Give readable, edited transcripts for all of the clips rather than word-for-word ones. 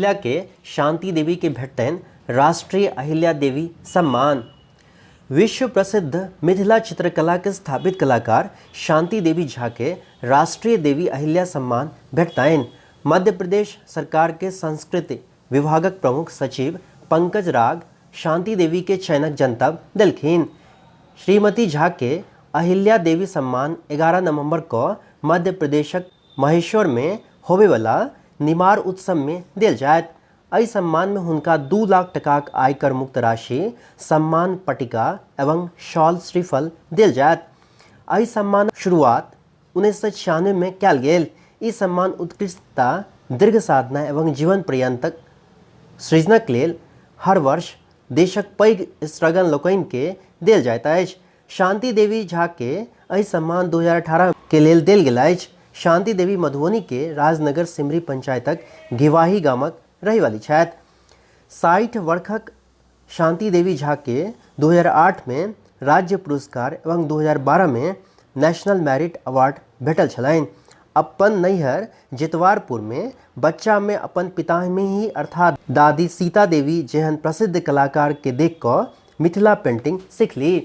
मिथिला के शांति देवी के भेटतनि राष्ट्रीय अहिल्या देवी सम्मान। विश्व प्रसिद्ध मिथिला चित्रकला के स्थापित कलाकार शांति देवी झा के राष्ट्रीय देवी अहिल्या सम्मान भेटतनि। मध्य प्रदेश सरकार के संस्कृति विभागक प्रमुख सचिव पंकज राग शांति देवी के चयनक जनतब देलखिन। श्रीमती झा के अहिल्या देवी सम्मान 11 नवंबर क मध्य प्रदेशक महेश्वर में होबयवला निमार उत्सव में देल जायत। एहि सम्मान में हुनका 2 लाख टकाक आयकर मुक्त राशि, सम्मान पट्टिका एवं शॉल श्रीफल देल जायत। एहि सम्मान शुरुआत 1996 में कयल गेल। ई सम्मान उत्कृष्टता, दीर्घ साधना एवं जीवन पर्यंतक सृजनक लेल हर वर्ष देशक पैघ स्त्रगण लोकनि के देल जाइत अछि। शांति देवी झा के एहि सम्मान 2018 के लेल देल गेल अछि। शांति देवी मधुबनी के राजनगर सिमरी पंचायतक घिवाही गामक रहैवाली छथि। 60 वर्षक शांति देवी झा के 2008 में राज्य पुरस्कार एवं 2012 में नेशनल मेरिट अवार्ड भेटल छलनि। अपन नैहर जितवारपुर में बच्चा में अपन पितामही अर्थात दादी सीता देवी जेहन प्रसिद्ध कलाकार के देख कऽ मिथिला पेंटिंग सिखली।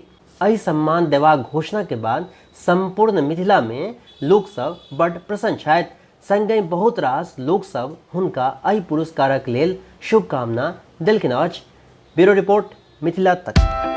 एहि सम्मान देबाक घोषणा के बाद संपूर्ण मिथिला में लोक सब बड्ड प्रसन्न छथि। संगहि बहुत रास लोक सब हुनका एहि पुरस्कारक लेल शुभकामना देलखिन अछि। ब्यूरो रिपोर्ट, मिथिला तक।